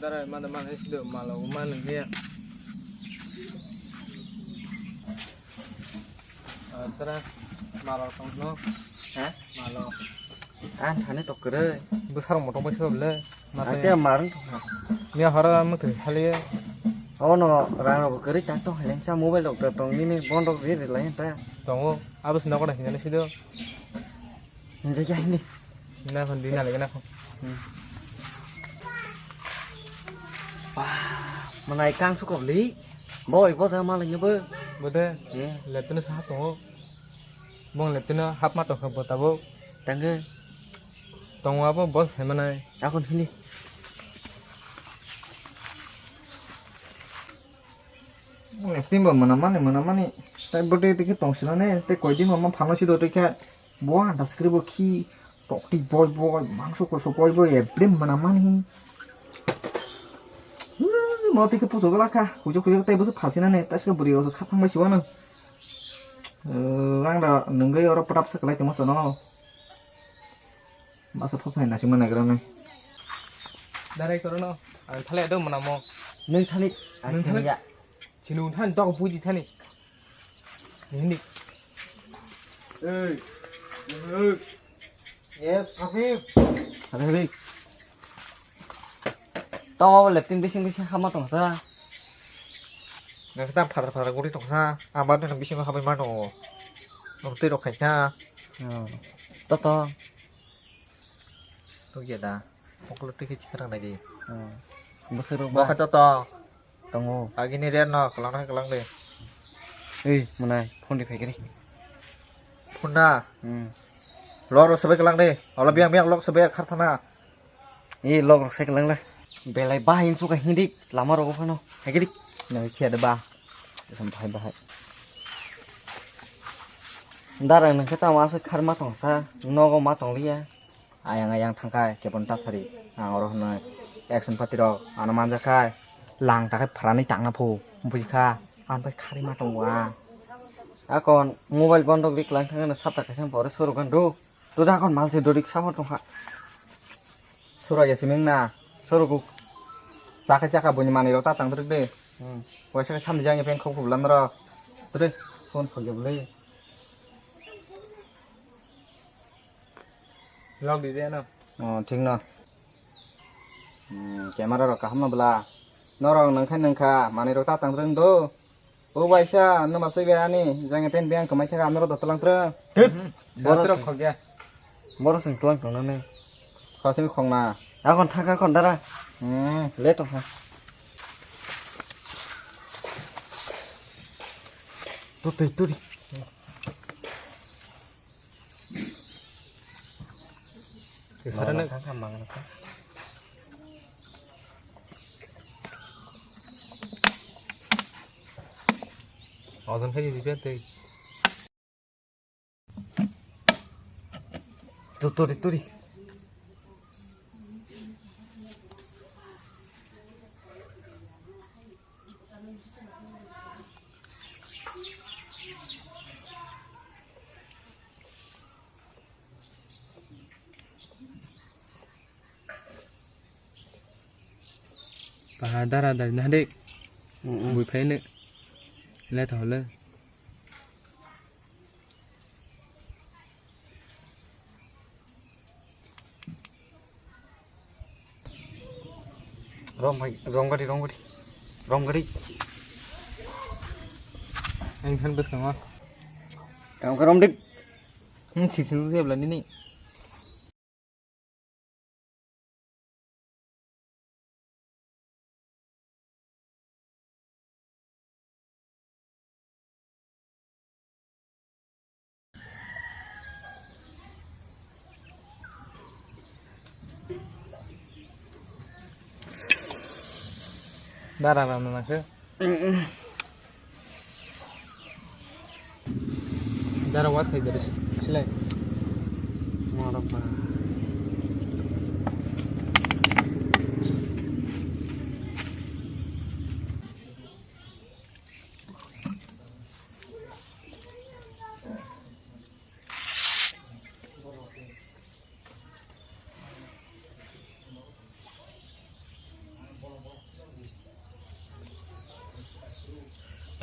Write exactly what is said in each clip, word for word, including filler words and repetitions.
Dara mana mana silo malo mana ya. Tara malo tongno. Ha? Malo. Ang thani tok kwrwi. Bwsarok motom bai sabo le. Ate marwng tongkha. Miya horo ang mwtwi saliye. Ono rang rok kwrwi tak tong hai lengsa mobile rok tong nini bondok ri ri lai ta. Tongo. Abo sino kona hinani sido. Hinjak ya hindi. Na kon di na lagi na kon. Hmm. Wah, manai kang sukop li. Boy, bo sa malai ni bo. Bode. Ye. Leptene sa tongo. Bong leptene hap ma tongkha bo tabuk. Tangke. Tongo abo bo sai manai. Akon hindi. Bong leptene bo mana mani mana mani. Tai bode tike tong sila ne. Tai koi din ma phano si do tike. Bo anda skri bo khi tokti boi boi, mangso koso boi boi, ebrim mana mani. Mo tike puso gala kha, kujo kujo tai busu phalsina ne, taske buri oso kha phang bai siwano. Lang da nungoi oro pratap sa kalai tongma sono. Masa phaphai nasi mana gra nai. Darai korono, ang thale do mana mo. Nung thani, ang thani. Sinu than dok buji thani. Hindi. Hey. Hey. Yes, Hafif. Hafif. Tamo leptin bising bising hama tongsa. Nang kita phara phara guri tongsa. Abar nang bising habai mano. Nang tei rok khaikha. Oh. Toto. Tuh ya dah. Mokolo tuh kecil kerang lagi. Oh. Besar. Mau kata to. Tongo. Agini ren no, kelang na kelang de. Ei, manai, phone di phai kari. Phone na? Hmm. Lok rok sebai kelang de. Ola biang biang lok sebai khar thana. Ei, lok rok sai kelang la. Belai bahai insuk ka hindi lama rogo phano. Hai kari. Na khia de ba. Sam bahai bahai. Dara nang kata masa khar ma tongsa, nogo ma tong liya. Ayang ayang thangkha kebon ta sari. Ang oro hwnwi action party rok ano manjakha. Lang takhai phrani tangna phu bujikha. Ang bai khari ma tongo ang. Akon mobile bondok dik lang thangna sapta kaisa pore sorok gando. Duda akon malse dodik sabo tongkha. Sura ya siming na. Sorok chakha chakha buni mani rok ta tang trik de. Hmm. Waisa samjang ya pen khop khop lan rok. Tre phone phone ya bule. Log di je no. Oh, thik no. Hmm, camera rok kaham no bwla. Norok nangkha nangkha, manwi rok ta tang rwng do. O waisa, no masui be ani, jang pen biang kwmai thaka, norok da tlang trwng. Thit. Hmm, borok sing khogya. Borok sing tlang tong nani. Khosing khongna. Akon thaka kon dara. Hmm. Le tong ha. Tutui turi. Sara na. Ojon khai di biar tei. Tu turi turi. Paha dara dari na de. Mm, mm. Bui phai ne. Le thole. Rom hai, rom gari, rom gari. Rom gari. Ang khan bwskango. Rom ka rom dik. Hmm, sik sik jebla nini. Dara rana nangkhe. Dara was khai dare silai. Mara ba.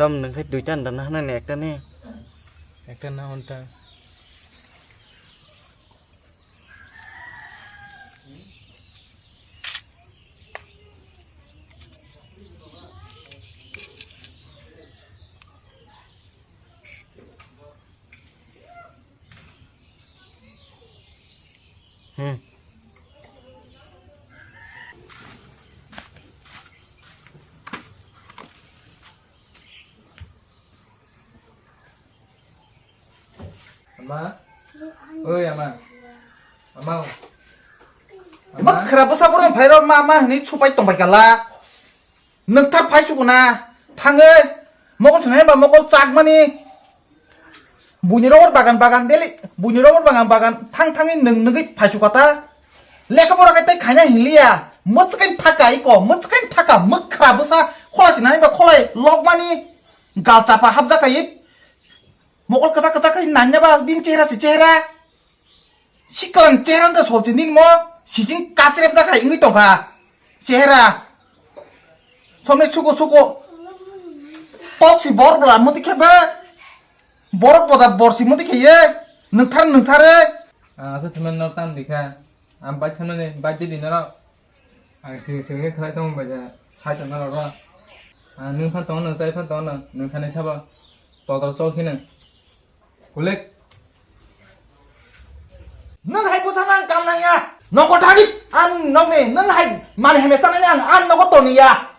Tam nang khai duita nda na hana ni ekta ni. Ekta na honta. Hmm. Ama? Oi, ama. Ama. Ama? Mak khara bwsa borok phai rok ma, ma hwnwi supai tongbai kala. Nwkthar phai suku na, thangwi mokol swnai ba mokol chakmani. Buini rogor bagan bagan deli, buini rogor bagan bagan thang thangwi nwng nwgwi phai suka ta. Lekha pora khe tei khaina hinliya, mwswkani thaka iko, mwswkani thaka mwkhra bwsa, kholai sinani ba kholai lokmani gal chapa hapjak khai. Mokol kwchak kwchak khai nanya ba bini chehra se chehra. Siklang chehra da solchi nini mo sising kasrep jak hai wngwi tongkha. Chehra. Somni suko suko. Tok si bor bla muti khe ba. Borok boda bor si muti khe ye. Nwkthar nwkthar e. Ang asa thumen nok tam dikha. Ang bai thanani bai di dinaro. Ang sing sing khe khlai tong bai ja. Sai tong naro ro. Ang nwng phan tong no, chai phan tong no, nwng sani sabo. Todor chol khina. Kulik. Nwng hai bwsa nang kam nang ya. Nogo thani. An nokni nwng hai mani hame sanai ang an nogo toni ya.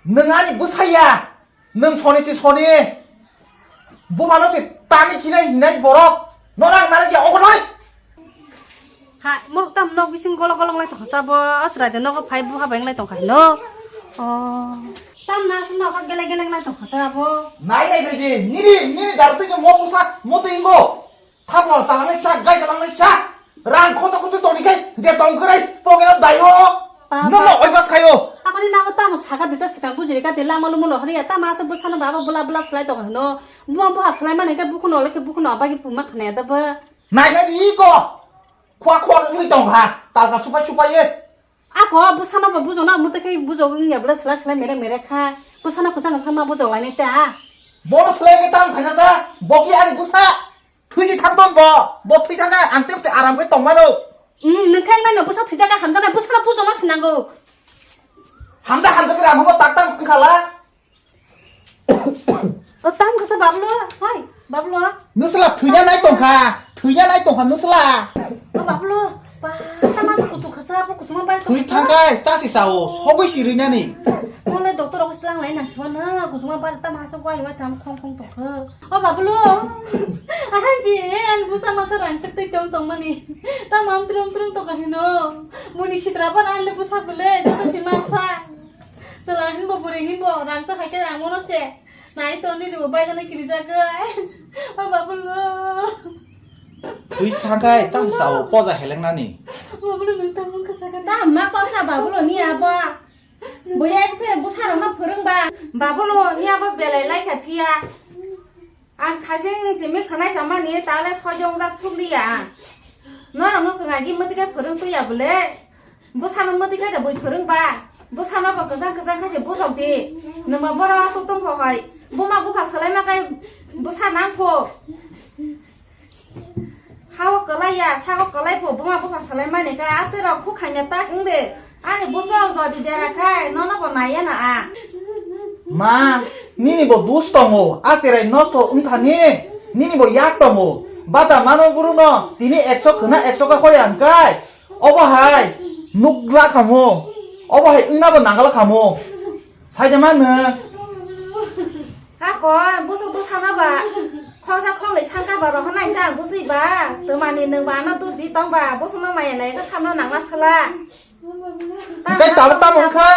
Nwng ani bwsa ya. Nwng soni si soni. Buma no si tani khinai hinai borok. No nang nare ya ogo nai. Ha, mo tam nok bising golo golo nglai tongkha sabo, asrai de nogo phai buha bai nglai tongkha hino. Oh. Tam na sum nok gele gele nglai tongkha sabo. Nai nai phai di, nini, nini dar twi mo musa, mo twi ingo. Thapla jalangnai sa, gai jalangnai sa. Rang khoto khoto toni khai, je tong krai, pogeno dayo. Papa. Nono oibas khayo. Akoni nago tamo saka dita sikang bujiri ka de lama lumo lo horiya, tamo asa bwsano baba bula bula khlai tongkha hino. Buma buha slai mani khe bukhuno ole khe bukhuno abagi puma khna ya da ba. Nai nai di ko. Khwa khwa wngwi tong ha, talka supai supai ye. Ako bwsano bo bujokno mute khe bujok wngya bwle slai slai mere mere kha. Bwsano kwchang kwchang ma bujok lainai ta. Bono slai khe tam khaina ta, bo ki ani bwsa. Thwi si thang ton bo, bo thwi thang kha, ang tem se aram khe tong mano. Hmm, nwng khe nai no bwsa thwi jaka hamjana bwsano bujokno sinango. Hamja hamja khe ram hamo tak tam wngkhala. O tam kasa Bablu, hai, Bablu. Nusla thwina nai tongkha, thwina nai tongkha nusla. O Bablu, ba, tama sa kuchuk kasa, bo kuchuma bar. Thwi thangkai, chasi sao, sogwi si rinani. Mole doctor ogus lang lai nang sima na, kuchuma bar tama sa gwai wai tam khong khong tongkha. O Bablu, ahan ji, an busa masa rang tek tek tong tong mani. Tam am trum trum tongkha hino. Muni sitra ban an le busa bele, joto si masa. Chwla hinbo bwrwi hinbo rangchak hai khe rang mano se. Nai to nini bo baijani kiri jaga. O Babulu. Twi thangkai chang sao poja helengnani. Babulu nang tamung kasa ka. Ta ma kosa Babulu ni abo. Boya khe bwsarokno phwrwngba. Babulu ni abo belai lai kha phiya. Ang khaising simi khwnai tongmani, tale soijongjak sukliya ang. Norokno chwng agi mwtwikhe phwrwng twiya bwle? Bwsano mwtwikhe da bui phwrwngba? Bwsano bo kwchang kwchang khaise bujokdi. Nwngma borok tongtong pho hai. Buma bupha swlaima khai bwsa nangpho. Hao kwlaiya, sago kwlaipho, buma bupha swlaimani khe atwirok khukhaina tak wngde. Ani bwswk jodi dera khai, nono bo naiya na a. Ma, nini bo dus tongo, a cherai nosto wngthani, nini bo yak tongo. Bata mano guruno, tini ekso khwna ekso khe hori ang kai. Obo hai, nukla kamo. Obo hai wngna bo nangala kamo. Saida mano. Hakon, bwswk bwsano ba. Khoksa khoknwi sangka ba rohornai ta bwswi ba. Twmani nwng ba ano dus di tong ba, bwswkno maya nai khe samno nangna sala. Tei tabuk tamo wngkha?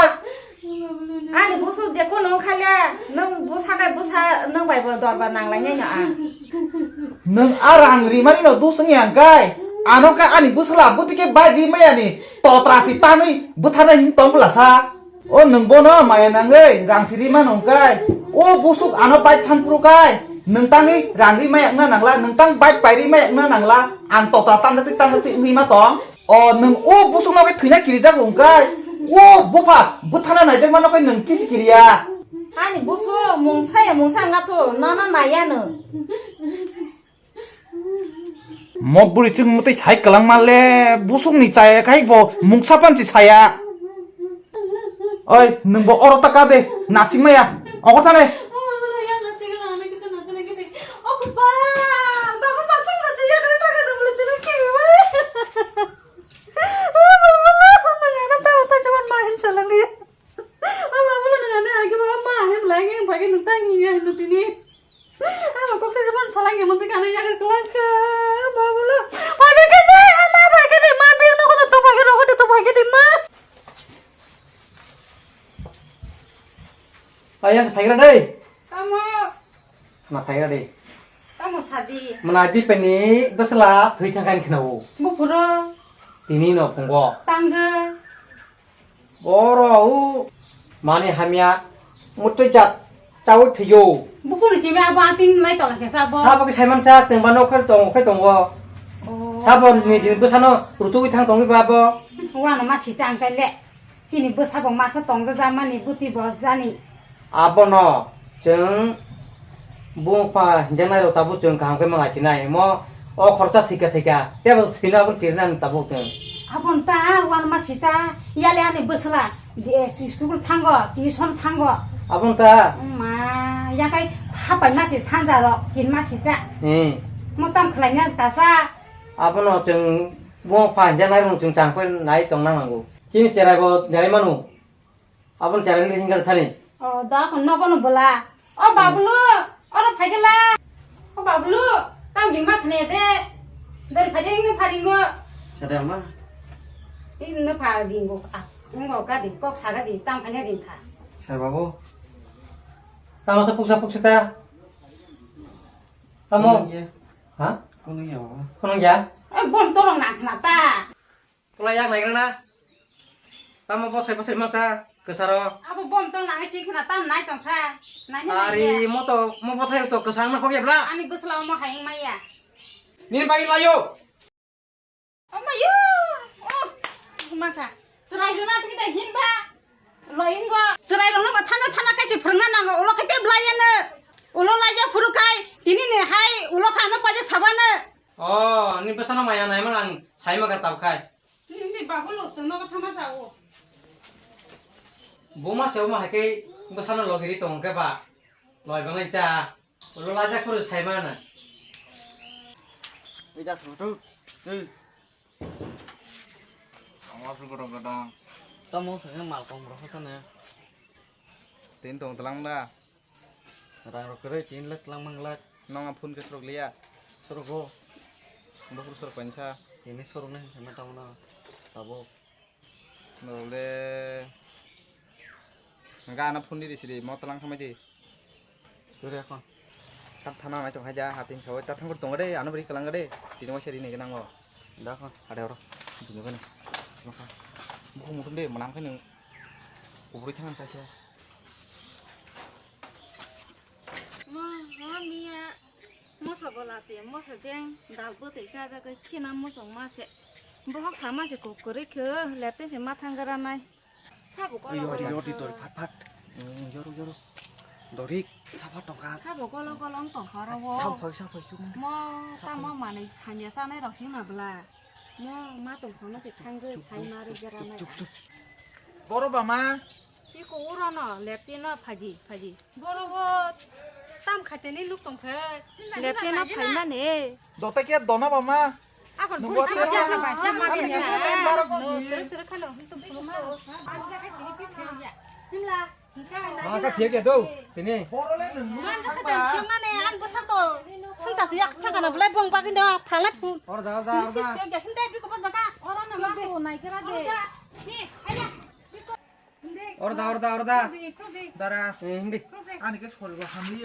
Ani bwswk je kono wngkha le, nwng bwsa kai bwsa nwng bai bo dorbar nanglainai no ang. Nwng a rang rimani no dus wngya hwnkhe, ano khe ani bwsla bwtwi khe bai ri maya ni totra si tanwi bwtharnai hin tong bwla sa. O nwng bono maya nangwi rang si ri mano hwnkhe, o bwswk ano bai chan phuru kai, nwng tangwi rang ri maya wngna nangla, nwng tang bai pai ri maya wngna nangla, ang totra tanjakti tanjakti wngwi ma tong. O nwng o bwswkno khe thwina kirijago hwnkhe, o bupha bwthana naijakmano khe nwng kisi kiriya. Ani busu mungsa ya mungsa wngkha to, nono naiya no. Mo bwrwi chwng mwtwi sai kwlangma le, busukni chaya khai bo mungsa panchi saya. Oi, nwng bo oro ta ka de, naching maya, ogo thane. Ama kok tei jemon salang ya, mantri kana ya ke kelang ke, ama bolo. Pai bai ke dei, ama bai ke dei, ma beng no kono to bai ke, rokho de to bai ke dei, ma. Ayang phaigra dei. Tamo. Khna phaigra dei. Tamo sadi. Mana di peni besla thui thangkan khna o. Bufuro. Tini no phungo. Tangga. Boro u mani hamya mutai jat tawi thiyo. Bufuru chimi abo ating lai tola khe sabo. Sabo khe saiman sa chengba nok khe tong khe tongo. Oh. Sabo ni jin bwsano rutui thang tongwi ba bo. Wano ma si chang kai le. Chini bwsabo masa tongja jamani buti bo jani. Abono chwng bungpha hinjaknai rok tabuk chwng kaham khe mangai chinai. Mo o khoroksa thwikha thwikha tebo thwino abo kirinani tabuk chwng. Aboni ta wanma sicha yali ani bwsla di, eh, school thango, tuition thango. Aboni ta. Ma yakai khapai ma si sanja rok kin ma sicha. Hmm. Mo tam khlai na kasa. Abono chwng bungpha hinjaknai rok chwng chang khe nai tongna nango. Chini cherai bo jerai manu. Aboni cherai ni hingar thani. O, da kon nogo no bola. O Babulu, oro phaigela. O Babulu, tam ringma thani de. Dor phaigeng no pharingo. Sada ma. Tin no pharingo. Ah, ngo gadi, kok sagadi, tam phanya ringkha. Sir babu. Tamo sa puksa puksa ta. Tamo. Kuno ya. Ha? Kuno ya, baba. Kuno ya. Eh, bom tolong nang khna ta. Pula yak naigra na. Tamo bothai bothai masa kesaro. Abo bom tong nang si khna tam nai tong sa. Nai nai. Ari mo to mo bothai to kesang na khogya bla. Ani bwsla mo hayung maya. Nin bai layo. Amayo. Oh. Masa. Serai runa tiki ta hin ba. Loingo. Serai runa ba thana thana kachi phurungna nango. Ulo kete blaya ne. Ulo laja phuru kai. Tini ne hai ulo khano pajak sabane. Oh, ni bwsano maya nai man ang sai ma ka tab khai. Hindi babu lo sung no thama sa o. Buma se uma hai ke bwsano logiri tong ke ba. Loi bangai ta. Ulo laja phuru sai ma na. Ui das rutu. Ui. Ang asuk goro gadang. Tamo sung mal kong bro sana. Tin tong telang da. Rang rok kwrwi tin lak lang mang lak. Nong a phone khe sorok liya. Sorok go. Buphuru sorok painsa. Ini sorok nai sama tamo na. Tabo. Norok le. Ga ana phone di sidi mo telang khamai di. Dure kon. Tak thana nai tong haja hatin sawi ta thangkur tong de ano beri kalang de. Tini mo seri ni kenang o. Da kon. Ada oro. Tini kon. Sima kha. Buku mutum de manam kan. Kubri thang ta khe. Mo, mo miya, moso gola te, moso jeng, dal bwtwi chajago, khina mosong ma se. Bohok sama se kok kwrwi khe, lepte se ma thang gra nai. Sabo kolo kolo. Yori, yori, dori, phat, phat. Mm, yoru, yoru. Dorik, sabo tongkha. Sabo kolo kolo wng tongkha oro. Sabo phai, sabo phai, sabo. Mo, tamo manwi samya chanai rok sing na bwla. Mo ma tong khoroknwi se thangwi sai ma rwgwi rwnai. Boro bama. Iko uro no lepti no phaji phaji. Boro bo tam khaiteni nuk tong khe. Lepti no phaimani. Dota khe dona bama. Akhon nungbo bwrwi tera. Tera ma ani tera. Khe tera barok no tui. Tera tera khano tum tum ma. Himla. Ma ka thiya kya do? Tini. Manja khatai kiyong nane ang bwsa to. Sungsa siya thakana belai bong bagwi no phalai phu. Orda, orda, orda. Kiyong kya hindai biko bong jaga. Ora na ma ko nai kera de. Ni, aya. Orda, orda, orda. Dara. Eh, hindi. Ani ke sori ba hamli.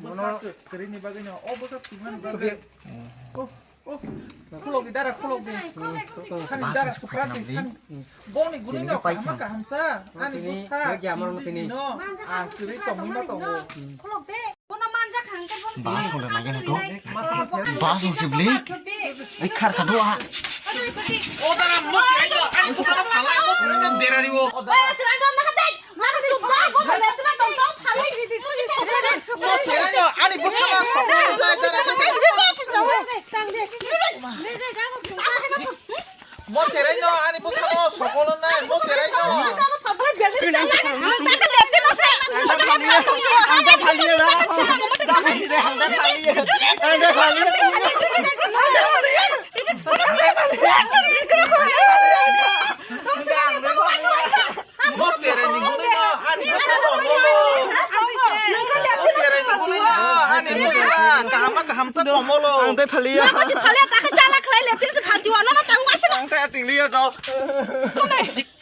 Bwsa kri ni bagwi no. O bwsa tumani bagwi. Oh. Oh, khulok di, dara, khulok di. Khani dara supra di, khani. Boni guri no kaham kaham sa. Ani bwsa. Ang kwrwi tongwi ma tongo. Khulok de. Bono manja khang khe bono. Bas hole nage na to. Bas hole sibli. Ai khar kha do a. O dara mo chirai do. Ani bwsa na phalai mo chirai do derari o. O dara. Chirai do na dai. Mara subda bo le tuna tong tong phalai. Mo cherai no, ani bwskango sokolo nai, mo cherai no. Mo cherai ni gwnwi no, ani bwsa tomolo. Mo cherai ni gwnwi no, ani bwsa kaham kaham sa tomolo. Ang tei phaliya. Nang si phaliya, ta khe chala khlai le, tin si phaji wa, no, no, ta wa si na. Ang tei ating liya to. Kome.